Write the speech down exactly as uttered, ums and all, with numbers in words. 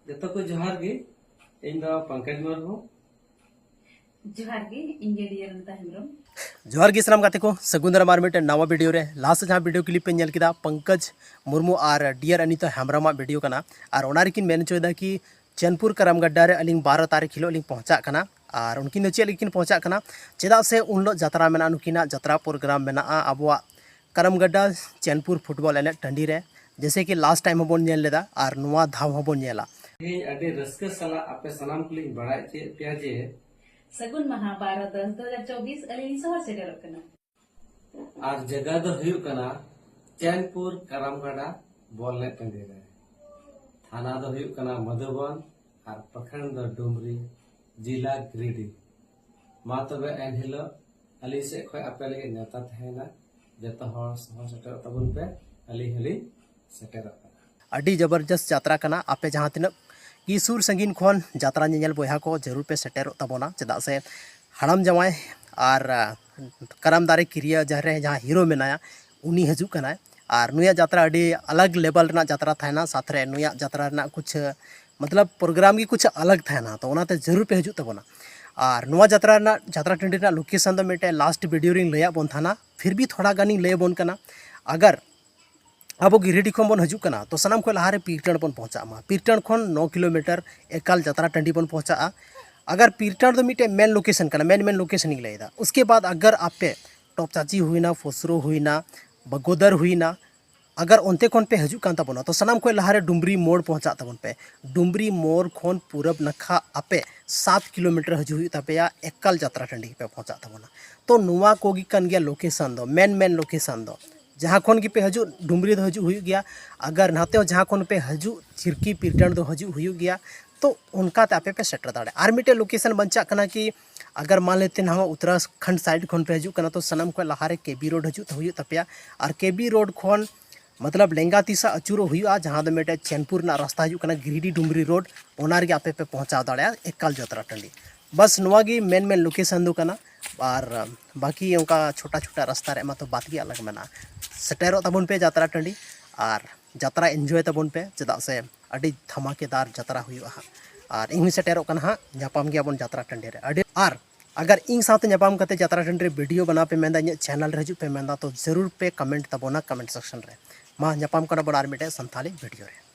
ᱡᱚᱛᱚ ᱠᱚ ᱡᱚᱦᱟᱨ ᱜᱮ᱾ ᱤᱧ ᱫᱚ ᱯᱚᱝᱠᱚᱡᱽ ᱢᱩᱨᱢᱩ᱾ ᱡᱚᱦᱟᱨ ᱜᱮ, ᱤᱧ ᱜᱮ ᱨᱤᱭᱟ ᱨᱚᱱᱤᱛᱟ ᱦᱮᱢᱵᱨᱚᱢ᱾ ᱡᱚᱦᱟᱨ ᱜᱮ ᱥᱟᱱᱟᱢ ᱜᱟᱛᱮ ᱠᱚ, ᱥᱟᱹᱜᱩᱱ ᱫᱟᱨᱟᱢ ᱟᱨ ᱢᱤᱫᱴᱮᱱ ᱱᱟᱣᱟ ᱵᱷᱤᱰᱤᱭᱳ ᱨᱮ᱾ ᱞᱟᱦᱟ ᱥᱮᱫ ᱡᱟᱦᱟᱸ ᱵᱷᱤᱰᱤᱭᱳ ᱠᱞᱤᱯ ᱯᱮ ᱧᱮᱞ ᱠᱮᱫᱟ, ᱯᱚᱝᱠᱚᱡᱽ ᱢᱩᱨᱢᱩ ᱟᱨ ᱰᱤᱭᱟᱨ ᱟᱱᱤᱛᱟ ᱦᱮᱢᱵᱨᱚᱢᱟᱜ ᱵᱷᱤᱰᱤᱭᱳ ᱠᱟᱱᱟ᱾ ᱟᱨ ᱚᱱᱟ ᱨᱮᱠᱤᱱ ᱢᱮᱱ ᱦᱚᱪᱚᱭᱮᱫᱟ ᱠᱤ ᱪᱮᱱᱯᱩᱨ ᱠᱟᱨᱟᱢ ᱜᱟᱰᱰᱟ ᱨᱮ ᱟᱹᱞᱤᱧ ᱵᱟᱨᱚ ᱛᱟᱹᱨᱤᱠᱷ ᱦᱤᱞᱳᱜ ᱞᱤᱧ ᱯᱚᱸᱦᱪᱟᱜ ᱠᱟᱱᱟ᱾ ᱟᱨ ᱩᱱᱠᱤᱱ ᱫᱚ ᱪᱮᱫ ᱞᱟᱹᱜᱤᱫ ᱠᱤᱱ ᱯᱚᱸᱦᱪᱟᱜ ᱠᱟᱱᱟ? ᱪᱮᱫᱟᱜ ᱥᱮ ᱩᱱ ᱦᱤᱞᱳᱜ ᱡᱟᱛᱨᱟ ᱢᱮᱱᱟᱜᱼᱟ, ᱱᱩᱠᱤᱱᱟᱜ ᱡᱟᱛᱨᱟ ᱯᱨᱳᱜᱨᱟᱢ ᱢᱮᱱᱟᱜᱼᱟ ᱟᱵᱚᱣᱟᱜ ᱠᱟᱨᱟᱢ ᱜᱟᱰᱰᱟ ᱪᱮᱱᱯᱩᱨ ᱯᱷᱩᱴᱵᱚᱞ ᱮᱱᱮᱡ ᱴᱟᱺᱰᱤ ᱨᱮ᱾ ᱡᱮᱭᱥᱮ ᱠᱤ ᱞᱟᱥᱴ ᱴᱟᱭᱤᱢ ᱦᱚᱸᱵᱚᱱ ᱧᱮᱞ ᱞᱮᱫᱟ ᱟᱨ ᱱᱚᱣᱟ ᱫᱷᱟᱣ ᱦᱚᱸᱵᱚᱱ ᱧᱮᱞᱟ᱾ ᱛᱮᱦᱮᱧ ᱟᱹᱰᱤ ᱨᱟᱹᱥᱠᱟᱹ ᱥᱟᱞᱟᱜ ᱟᱯᱮ ᱥᱟᱱᱟᱢ ᱠᱚᱞᱤᱧ ᱵᱟᱲᱟᱭ ᱦᱚᱪᱚᱭᱮᱫ ᱯᱮᱭᱟ ᱡᱮ ᱥᱟᱹᱜᱩᱱ ᱢᱟᱦᱟ ᱵᱟᱨᱚ ᱫᱚᱥ ᱫᱩ ᱦᱟᱡᱟᱨ ᱪᱚᱵᱵᱤᱥ ᱟᱹᱞᱤᱧ ᱞᱤᱧ ᱥᱚᱦᱚᱨ ᱥᱮᱴᱮᱨᱚᱜ ᱠᱟᱱᱟ᱾ ᱟᱨ ᱡᱟᱭᱜᱟ ᱫᱚ ᱦᱩᱭᱩᱜ ᱠᱟᱱᱟ ᱪᱮᱱᱯᱩᱨ ᱠᱟᱨᱟᱢ ᱜᱟᱰᱟ ᱵᱚᱞ ᱮᱱᱮᱡ ᱴᱟᱺᱰᱤ ᱨᱮ᱾ ᱛᱷᱟᱱᱟ ᱫᱚ ᱦᱩᱭᱩᱜ ᱠᱟᱱᱟ ᱢᱟᱫᱷᱩᱵᱚᱱ ᱟᱨ ᱯᱨᱚᱠᱷᱚᱸᱰ ᱫᱚ ᱰᱩᱢᱨᱤ, ᱡᱤᱞᱟ ᱜᱤᱨᱤᱰᱤ᱾ ᱢᱟ ᱛᱚᱵᱮ ᱮᱱᱦᱤᱞᱳᱜ ᱟᱹᱞᱤᱧ ᱥᱮᱫ ᱠᱷᱚᱱ ᱟᱯᱮ ᱞᱟᱹᱜᱤᱫ ᱱᱮᱣᱛᱟ ᱛᱟᱦᱮᱸᱭᱮᱱᱟ, ᱡᱚᱛᱚ ᱦᱚᱲ ᱥᱚᱦᱚᱨ ᱥᱮᱴᱮᱨᱚᱜ ᱛᱟᱵᱚᱱ ᱯᱮ, ᱟᱹᱞᱤᱧ ᱦᱚᱸᱞᱤᱧ ᱥᱮᱴᱮᱨᱚᱜ ᱠᱟᱱᱟ᱾ ᱟᱹᱰᱤ ᱡᱚᱵᱚᱨᱡᱚᱥ ᱡᱟᱛᱨᱟ ᱠᱟᱱᱟ᱾ ᱟᱯᱮ ᱡᱟᱦᱟᱸ ᱛᱤᱱᱟᱹᱜ ᱜᱮ ᱥᱩᱨ ᱥᱟᱺᱜᱤᱧ ᱠᱷᱚᱱ ᱡᱟᱛᱨᱟ ᱧᱮᱧᱮᱞ ᱵᱚᱭᱦᱟ ᱠᱚ, ᱡᱟᱹᱨᱩᱲ ᱯᱮ ᱥᱮᱴᱮᱨᱚᱜ ᱛᱟᱵᱚᱱᱟ, ᱪᱮᱫᱟᱜ ᱥᱮ ᱦᱟᱲᱟᱢ ᱡᱟᱶᱟᱭ ᱟᱨ ᱟᱸ, ᱠᱟᱨᱟᱢ ᱫᱟᱨᱮ ᱠᱤᱨᱭᱟᱹ ᱡᱟᱦᱟᱸ ᱨᱮ ᱡᱟᱦᱟᱸ ᱦᱤᱨᱳ ᱢᱮᱱᱟᱭᱟ, ᱩᱱᱤ ᱦᱤᱡᱩᱜ ᱠᱟᱱᱟᱭ᱾ ᱟᱨ ᱱᱩᱭᱟᱜ ᱡᱟᱛᱨᱟ ᱟᱹᱰᱤ ᱟᱞᱟᱜᱽ ᱞᱮᱵᱮᱞ ᱨᱮᱱᱟᱜ ᱡᱟᱛᱨᱟ ᱛᱟᱦᱮᱱᱟ, ᱥᱟᱛ ᱨᱮ ᱱᱩᱭᱟᱜ ᱡᱟᱛᱨᱟ ᱨᱮᱱᱟᱜ ᱠᱩᱪᱷ ᱢᱚᱛᱞᱚᱵ ᱯᱨᱳᱜᱨᱟᱢ ᱜᱮ ᱠᱩᱪᱷ ᱟᱞᱟᱜᱽ ᱛᱟᱦᱮᱱᱟ᱾ ᱛᱚ ᱚᱱᱟᱛᱮ ᱡᱟᱹᱨᱩᱲ ᱯᱮ ᱦᱤᱡᱩᱜ ᱛᱟᱵᱚᱱᱟ᱾ ᱟᱨ ᱱᱚᱣᱟ ᱡᱟᱛᱨᱟ ᱨᱮᱱᱟᱜ, ᱡᱟᱛᱨᱟ ᱴᱟᱺᱰᱤ ᱨᱮᱱᱟᱜ ᱞᱳᱠᱮᱥᱚᱱ ᱫᱚ ᱢᱤᱫᱴᱮᱱ ᱞᱟᱥᱴ ᱵᱷᱤᱰᱤᱭᱳ ᱨᱤᱧ ᱞᱟᱹᱭᱟᱫ ᱵᱚᱱ ᱛᱟᱦᱮᱱᱟ, ᱯᱷᱤᱨ ᱵᱷᱤ ᱛᱷᱚᱲᱟ ᱜᱟᱱᱤᱧ ᱞᱟᱹᱭ ᱟᱵᱚᱱ ᱠᱟᱱᱟ᱾ ᱟᱜᱟᱨ ᱟᱵᱚ ᱜᱤᱨᱤᱰᱤ ᱠᱷᱚᱱ ᱵᱚᱱ ᱦᱤᱡᱩᱜ ᱠᱟᱱᱟ, ᱛᱚ ᱥᱟᱱᱟᱢ ᱠᱷᱚᱱ ᱞᱟᱦᱟᱨᱮ ᱯᱤᱨᱴᱟᱹᱲ ᱵᱚᱱ ᱯᱚᱸᱦᱪᱟᱜ ᱢᱟ᱾ ᱯᱤᱨᱴᱟᱹᱲ ᱠᱷᱚᱱ ᱱᱚ ᱠᱤᱞᱳᱢᱤᱴᱟᱨ ᱮᱠᱟᱞ ᱡᱟᱛᱨᱟ ᱴᱟᱺᱰᱤ ᱵᱚᱱ ᱯᱚᱸᱦᱪᱟᱜᱼᱟ᱾ ᱟᱜᱟᱨ ᱯᱤᱨᱴᱟᱲ ᱫᱚ ᱢᱤᱫᱴᱮᱱ ᱢᱮᱱ ᱞᱳᱠᱮᱥᱚᱱ ᱠᱟᱱᱟ, ᱢᱮᱱ ᱢᱮᱱ ᱞᱳᱠᱮᱥᱚᱱ ᱤᱧ ᱞᱟᱹᱭᱫᱟ᱾ ᱩᱥᱠᱮ ᱵᱟᱫ ᱟᱜᱟᱨ ᱟᱯᱮ ᱴᱚᱯᱪᱟᱪᱤ ᱦᱩᱭᱱᱟ, ᱯᱷᱩᱥᱨᱳ ᱦᱩᱭᱱᱟ, ᱵᱟᱜᱳᱫᱟᱨ ᱦᱩᱭᱱᱟ, ᱟᱜᱟᱨ ᱚᱱᱛᱮ ᱠᱷᱚᱱ ᱯᱮ ᱦᱤᱡᱩᱜ ᱠᱟᱱ ᱛᱟᱵᱚᱱᱟ, ᱛᱚ ᱥᱟᱱᱟᱢ ᱠᱷᱚᱱ ᱞᱟᱦᱟᱨᱮ ᱰᱩᱢᱨᱤ ᱢᱳᱲ ᱯᱚᱸᱦᱪᱟᱜ ᱛᱟᱵᱚᱱ ᱯᱮ᱾ ᱰᱩᱢᱨᱤ ᱢᱳᱲ ᱠᱷᱚᱱ ᱯᱩᱨᱚᱵ ᱱᱟᱠᱷᱟ ᱟᱯᱮ ᱥᱟᱛ ᱠᱤᱞᱳᱢᱤᱴᱟᱨ ᱦᱤᱡᱩᱜ ᱦᱩᱭᱩᱜ ᱛᱟᱯᱮᱭᱟ, ᱮᱠᱟᱞ ᱡᱟᱛᱨᱟ ᱴᱟᱺᱰᱤ ᱯᱮ ᱯᱚᱸᱦᱪᱟᱜ ᱛᱟᱵᱚᱱᱟ᱾ ᱛᱚ ᱱᱚᱣᱟ ᱠᱚᱜᱮ ᱠᱟᱱ ᱜᱮᱭᱟ ᱞᱳᱠᱮᱥᱚᱱ ᱫᱚ, ᱢᱮᱱ ᱢᱮᱱ ᱞᱳᱠᱮᱥᱚᱱ ᱫᱚ᱾ ᱡᱟᱦᱟᱸ ᱠᱷᱚᱱ ᱜᱮᱯᱮ ᱦᱤᱡᱩᱜ, ᱰᱩᱢᱨᱤ ᱫᱚ ᱦᱤᱡᱩᱜ ᱦᱩᱭᱩᱜ ᱜᱮᱭᱟ᱾ ᱟᱜᱟᱨ ᱱᱟᱛᱮ ᱦᱚᱸ ᱡᱟᱦᱟᱸ ᱠᱷᱚᱱ ᱯᱮ ᱦᱤᱡᱩᱜ, ᱪᱤᱨᱠᱤ ᱯᱤᱨᱴᱟᱱ ᱫᱚ ᱦᱤᱡᱩᱜ ᱦᱩᱭᱩᱜ ᱜᱮᱭᱟ᱾ ᱛᱚ ᱚᱱᱠᱟᱛᱮ ᱟᱯᱮ ᱯᱮ ᱥᱮᱴᱮᱨ ᱫᱟᱲᱮᱭᱟᱜᱼᱟ᱾ ᱟᱨ ᱢᱤᱫᱴᱮᱱ ᱞᱳᱠᱮᱥᱚᱱ ᱵᱟᱧᱪᱟᱜ ᱠᱟᱱᱟ ᱠᱤ ᱟᱜᱟᱨ ᱢᱟᱱ ᱞᱮᱛᱮ ᱱᱟᱣᱟ ᱩᱛᱛᱚᱨᱟᱠᱷᱚᱸᱰ ᱥᱟᱭᱤᱰ ᱠᱷᱚᱱ ᱯᱮ ᱦᱤᱡᱩᱜ ᱠᱟᱱᱟ, ᱛᱚ ᱥᱟᱱᱟᱢ ᱠᱷᱚᱱ ᱞᱟᱦᱟᱨᱮ ᱠᱮᱵᱤ ᱨᱳᱰ ᱦᱤᱡᱩᱜ ᱦᱩᱭᱩᱜ ᱛᱟᱯᱮᱭᱟ᱾ ᱟᱨ ᱠᱮᱵᱤ ᱨᱳᱰ ᱠᱷᱚᱱ ᱢᱚᱛᱞᱚᱵ ᱞᱮᱸᱜᱟ ᱛᱤᱥᱟ ᱟᱹᱪᱩᱨᱚᱜ ᱦᱩᱭᱩᱜᱼᱟ, ᱡᱟᱦᱟᱸ ᱫᱚ ᱢᱤᱫᱴᱮᱡ ᱪᱮᱱᱯᱩᱨ ᱨᱮᱱᱟᱜ ᱨᱟᱥᱛᱟ ᱦᱤᱡᱩᱜ ᱠᱟᱱᱟ, ᱜᱤᱨᱤᱰᱤ ᱰᱩᱢᱨᱤ ᱨᱳᱰ, ᱚᱱᱟ ᱨᱮᱜᱮ ᱟᱯᱮ ᱯᱮ ᱯᱚᱸᱦᱪᱟᱣ ᱫᱟᱲᱮᱭᱟᱜᱼᱟ ᱮᱠᱟᱞ ᱡᱟᱛᱨᱟ ᱴᱟᱺᱰᱤ᱾ ᱵᱟᱥ ᱱᱚᱣᱟ ᱜᱮ ᱢᱮᱱ ᱢᱮᱱ ᱞᱳᱠᱮᱥᱚᱱ ᱫᱚ ᱠᱟᱱᱟ᱾ ᱟᱨ ᱵᱟᱹᱠᱤ ᱚᱱᱠᱟ ᱪᱷᱳᱴᱟ ᱪᱷᱳᱴᱟ ᱨᱟᱥᱛᱟ ᱨᱮ ᱢᱟᱛᱚ ᱵᱟᱫ ᱜᱮ ᱟᱞᱟᱜᱽ ᱢᱮᱱᱟᱜᱼᱟ᱾ ᱥᱮᱴᱮᱨᱚᱜ ᱛᱟᱵᱚᱱ ᱯᱮ ᱡᱟᱛᱨᱟ ᱴᱟᱺᱰᱤ᱾ ᱟᱨ ᱡᱟᱛᱨᱟ ᱮᱱᱡᱚᱭ ᱛᱟᱵᱚᱱ ᱯᱮ, ᱪᱮᱫᱟᱜ ᱥᱮ ᱟᱹᱰᱤ ᱫᱷᱟᱢᱟᱠᱮᱫᱟᱨ ᱡᱟᱛᱨᱟ ᱦᱩᱭᱩᱜᱼᱟ ᱦᱟᱸᱜ᱾ ᱟᱨ ᱤᱧ ᱦᱚᱸᱧ ᱥᱮᱴᱮᱨᱚᱜ ᱠᱟᱱᱟ ᱦᱟᱸᱜ, ᱧᱟᱯᱟᱢ ᱜᱮᱭᱟᱵᱚᱱ ᱡᱟᱛᱨᱟ ᱴᱟᱺᱰᱤ ᱨᱮ᱾ ᱟᱹᱰᱤ, ᱟᱨ ᱟᱜᱟᱨ ᱤᱧ ᱥᱟᱶᱛᱮ ᱧᱟᱯᱟᱢ ᱠᱟᱛᱮ ᱡᱟᱛᱨᱟ ᱴᱟᱺᱰᱤ ᱨᱮ ᱵᱷᱤᱰᱤᱭᱳ ᱵᱮᱱᱟᱣ ᱯᱮ ᱢᱮᱱᱫᱟ, ᱤᱧᱟᱹᱜ ᱪᱮᱱᱮᱞ ᱨᱮ ᱦᱤᱡᱩᱜ ᱯᱮ ᱢᱮᱱᱫᱟ, ᱛᱚ ᱡᱟᱹᱨᱩᱲ ᱯᱮ ᱠᱚᱢᱮᱱᱴ ᱛᱟᱵᱚᱱᱟ ᱠᱚᱢᱮᱱᱴ ᱥᱮᱠᱥᱚᱱ ᱨᱮ᱾ ᱢᱟ ᱧᱟᱯᱟᱢ ᱠᱟᱱᱟ ᱵᱚᱱ ᱟᱨ ᱢᱤᱫᱴᱮᱡ ᱥᱟᱱᱛᱷᱟᱞᱤ ᱵᱷᱤᱰᱤᱭᱳ ᱨᱮ᱾